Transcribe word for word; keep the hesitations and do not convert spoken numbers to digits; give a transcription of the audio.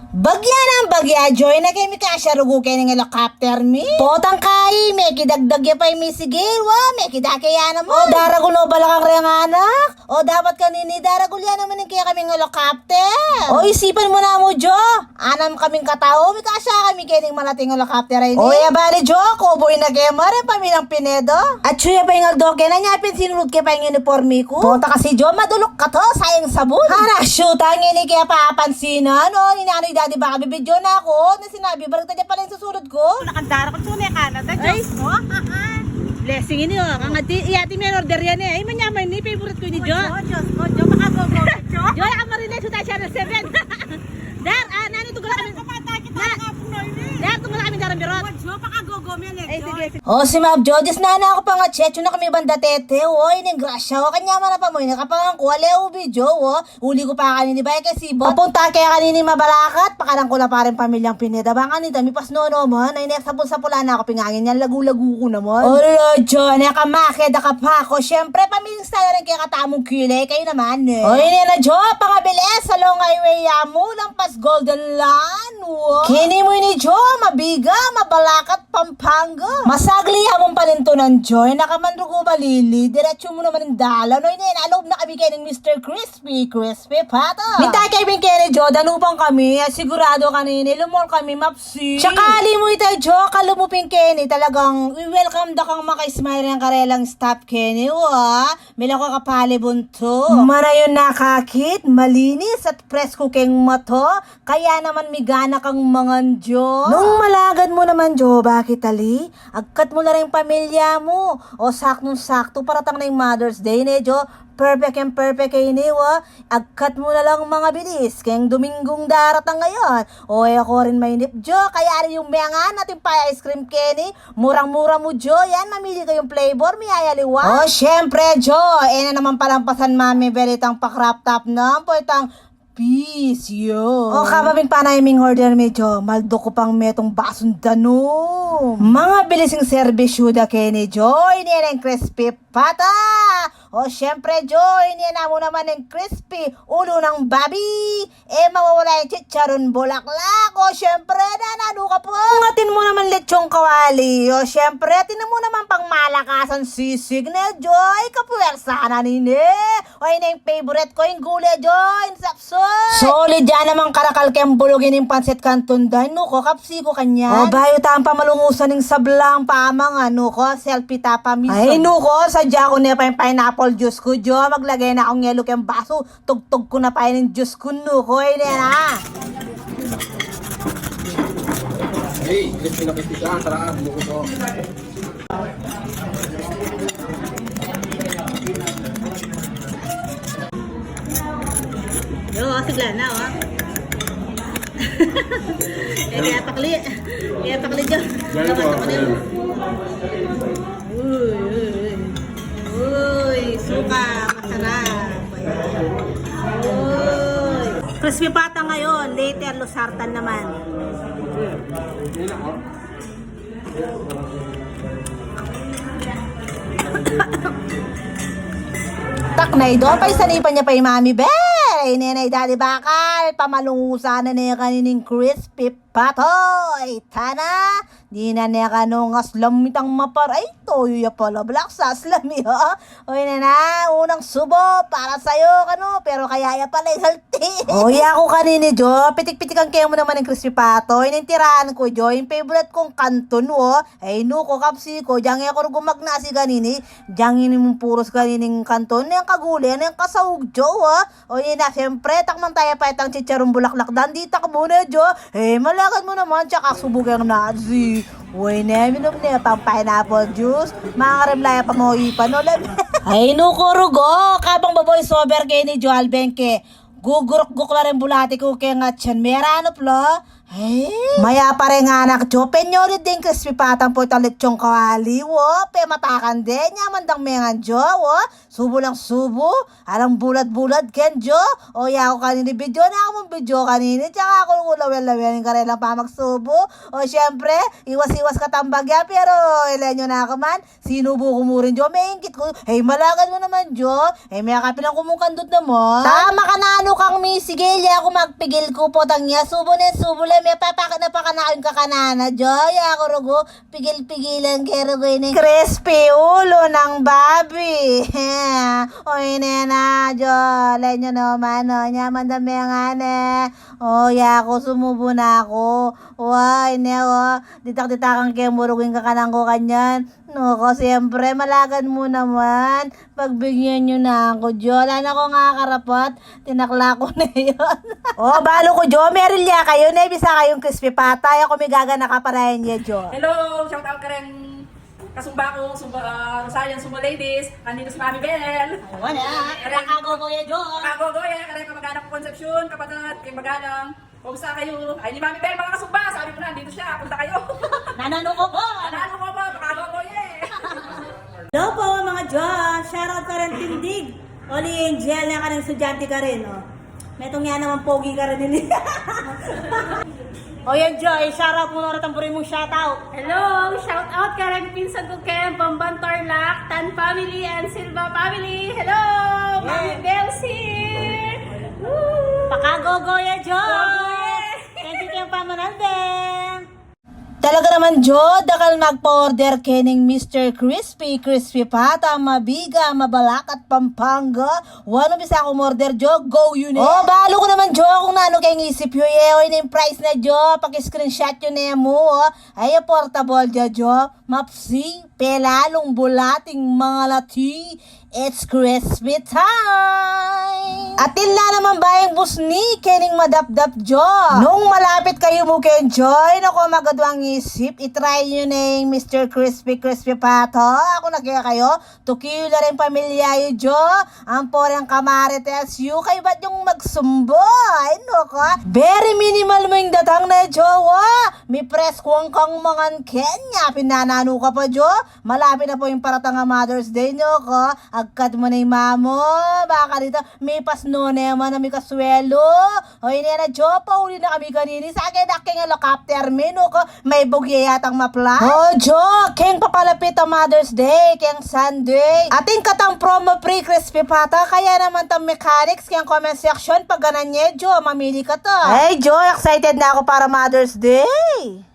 Bagya nang bagya, Jo, e na ke mikasya rugu keng helicopter mi. Potang kai, mekidagdag ya pa ing misigil, wa, mekida ke ya naman. O, daragul no balakang reng anak. O, dapat kanini, daragul ya naman ing kekaming helicopter. O, isipan mu namu, Jo. Anam kaming katau, mikasya kami keni king malating helicopter a ini. O, e bale, Jo, cowboy na ke, mareng pamilyang Pinedo. Atsu ya pa ing aldo ke, nanu ya pin sinulud ke pa ing uniporme ku? Pota kasi, Jo, maduluk ka to, sayang sabun. Hana, shoot, ngeni ke papansinan, o, ini nanu i Daddy, baka bibidyo na ku, o, na sinabi, baligtad ya pala ing susulud ku. Nakandara ku, tune ka na, ta, Diyos ko. Blessing ini, o, kang ati, iya, ati, may order yan e. Ay, manyaman ini, favorite ku ini, Jo. O, Diyos ko, Jo, makagogo, Jo. Jo, ang marinig, suta siya ng seven. Dar, ah, nani, tunggal kami. Na, dar, tunggal kami, darang birot. Ay, sige, sige. O, si Mab Jo, Diyos na, na aku pa nga, chechu na kami banda tete, o, ining grasya, o, kanya man na pa mu, ini kapangan ku, ale, ubi, Jo, o, uli ku pa kanini, baya ke sibot. Papunta ke kanini mabalakat, pakanan ku la pa ring pamilyang Pineda, bang kanita, mipas nono man, ay, nek sapul-sapulan na aku, pingangin yan, lagu-lagu ku naman. Ala, Jo, neka, makeda ka pa ku, siyempre, pamilyang style rin kekatamung kile, kayu naman, e. O, ini na, Jo, pangabilis, sa long highway ya mu, lampas Golden Land, o. Keni mu ini, Jo, mabiga, mabalakat, Pampanga. Masagli ya mung panintunan, Jo, e na ka man rugu malili, diretsu mu naman ing dalan, o, ini, nalub na kami keni ning Mister Crispy, Crispy Pato. Minta ke bing keni, Jo, danupan kami, e, sigurado kanini, lumol kami, mapsi. Sakali mu ita, Jo, kalup mu pin keni, talagang, i-welcome da kang maka-smile ing karelang staff keni, wa. Mila ko kapali buntu. Manayun na kakit, malinis at presko keng mato, kaya naman migana kang mangan, Jo. Nung malagad mu naman, Jo, bakit ali? Agkat mu la ring pamilya mu. O, saktong-sakto, paratang na ing Mother's Day, ne, Jo? Perfect and perfect ini, wa. Agkat mu na lang mangabilis keng Domingong daratang ngayon. O, e ko rin mainip, Jo, kaya ari yung mengan atin pa ice cream keni. Murang-mura mu, Jo, yan, mamili kayung flavor, miyayaliwa. O, siyempre, Jo, e na naman palampasan, Mami Bel, itang pa-crop top na, ampo itang peace, yo. O, kababing panay ming order mi, Jo, maldo ku pang metung basung danum. Mangabilis ing serbisyu da keni, Jo, ini na ing crispy pata. O, siyempre, Jo, ini na mu naman ing crispy ulo ng babi. E mawawala ing chicharon bulaklak. O, siyempre, nanu ka pa? Atin mu naman lechong kawali. O, siyempre, atin mu naman pang malakasan sisig, ne, Jo? Ay, kapuwersa na nini. O, ini ing favorite ku, ing gule, Jo, ing sapsol. Solid ya namang karakal keng bulug ining pansit kanton da. Ay, nu ko, kapsi ku kanyan. O, bayu tang pamalungusan ing sablang pamangan, nu ko, selfie ta pa misan. Ay, nu ko, sadya ku ne pa ing pineapple juice ku, Jo. Maglage na kung yelo keng basu. Tugtug ku na pa ining juice ku, nu ko, ini na. Hey, crispy na crispy siya, sarap, nu ko. Yo, sigla na, o. E, kaya pakli. Kaya pakli, Jo. Kaya pakli. Uy, uy, uy. Uy, suka, masarap. Uy. Crispy pata ngayon, later, losartan naman. Taknay do, paisanipan ya pa i Mami Bel. Ay, Nenay Daddy Bakal, pamalungusan na ne kanining crispy patoy. Tana, Nina, ne kanu ngas lamitang mapar. Ay, toyo ya pala, black sauce lami, ha? O, ini na, unang subo para sayu, kanu, pero kaya ya pala ing salti. O, ya ku kanini, Jo, pitik-pitikan ke mu naman ing crispy patoy. Ini ing tirahan ku, Jo, ing favorite kung kanton, o. Ay, nu ko, kapsi ku, dyang e ku rugu magnasi kanini, dyang ini mung puros kanining kanton, neng kagule, neng kasaug, Jo, a. O, ini na, siyempre, takman taya pa itang chicharong bulaklak, dandi takmu ne, Jo. E, malagad mu naman, tsaka subu keng nasi. Uy, ne, minum ne pang pineapple juice, mangarim la ya pa mu ipan, o, lem. Ay, nu ko, rugu, kabang ba-voice over keni, Jo, albeng ke, guguruk-guk la ring bulati ku keng atyan, meranup la. Ay. Maya pa reng anak, Jo, penyolid deng crispy patang po itang lechong kawali, wo, pematakan de, nyaman dang mengan, Jo, wo, subu lang subu, alang bulad-bulad ken, Jo. O, ya ku kanini, video na ku mung video kanini, tsaka ku Lawel-lawel ing karelang pamagsubu. O, siyempre, iwas-iwas katang bagya, pero, e, ele nyo na ku man, sinubu ku mu rin, Jo, mengkit ku. Hey, malagad mu naman, Jo. Hey, mekapilan ku mung kandut naman. Tama ka, nanu kang misigil, e ku magpigil ku potang ya. Subu ne, subu le, mepapakit na pa kanaku ing kakanana, Jo. E ku rugu pigil-pigilan ke rugu ini. Crispy ulo ng babi. O, ine na, Jo. Ele nyo naman, o, nyaman da mengane. O, e ku, sumubu na ku. Wa, ine, o. Ditak-ditakan ke mu rugu ing kakanan ku kanyan. Naku, siyempre, malagad mu naman. Pagbigyan nyo na ku, Jo. Ala na kung akarapat. Tinakla ku na yun. O, balu ku, Jo, merilya kayu, ne, bisa kayung crispy pata. E ku migaganaka para keni, Jo. Hello, shout out kareng kasumba ku, sumba, ah, Rosarian Sumba Ladies. Nandito si Mami Bel. Wala. Kareng Pakagogoye, Jo. Pakagogoye, kareng kamag-anak ku Concepcion, kapatid, keng Bagalang. Kumusta kayu? Ay, ni Mami Bel, mga kasumba, sabi ku na, andito siya, punta kayu. Nananu ko po. Nananu ko po, Pakagogoye. Hello po, mga Jo. Shoutout kareng Tindig. Oli Angel, ne, kareng estudyante karin, o. Metung ya naman pogi karin ini. O, yan, Jo, i-shoutout mu na rin ang buri mung shoutout. Hello, shout out kareng pinsan ku keng Bamban Tarlac, Tan family and Silva family. Hello, Mami Belsi. Woo! Pakagogoye, Jo. Gogoye. Thank you keng pamanalbe. Talaga naman, Jo, dakal magpa-order kening Mister Crispy, Crispy Pata, Mabiga, Mabalak at Pampanga. Wa, nung bisa kung order, Jo, go yu ne. O, balu ku naman, Jo, kung nanu keng isip yu, e. O, ini ing price na, Jo, paki-screenshot yu ne mu, o. Ay, portable ya, Jo. Mapsi, pelalung bulating mangalati. It's Crispy time! Atin la naman bayang busni kening madapdap, Jo. Nung malapit kayu mu keng Jo, e na ku mag-aduang isip, i-try yu ne ing Mister Crispy, Crispy Pata. Aku na kaya kayu, tuki yu la ring pamilya yu, Jo. Ampo reng kamarites yu, kaybat yung magsumba. Ay, naku. Very minimal mu ing datang ne, Jo, wa. Mipreskuan kang mangan kenya, pinananu ka pa, Jo. Malapit na pu ing paratang a Mother's Day, naku. Agkat mu ne ing mama mu, baka dita, mipasno ne man a mikaswelu. O, ine na, Jo, pauli na kami kanini. Sa keng dakeng helicopter mi, naku, maibugye yatang mapla. O, Jo, keng papalapit a Mother's Day, keng Sunday. Atin katang promo free Crispy Pata, kaya naman tang mechanics keng comment section, pag ganan ye, Jo, mamili kata. Ay, Jo, excited na aku para Mother's Day.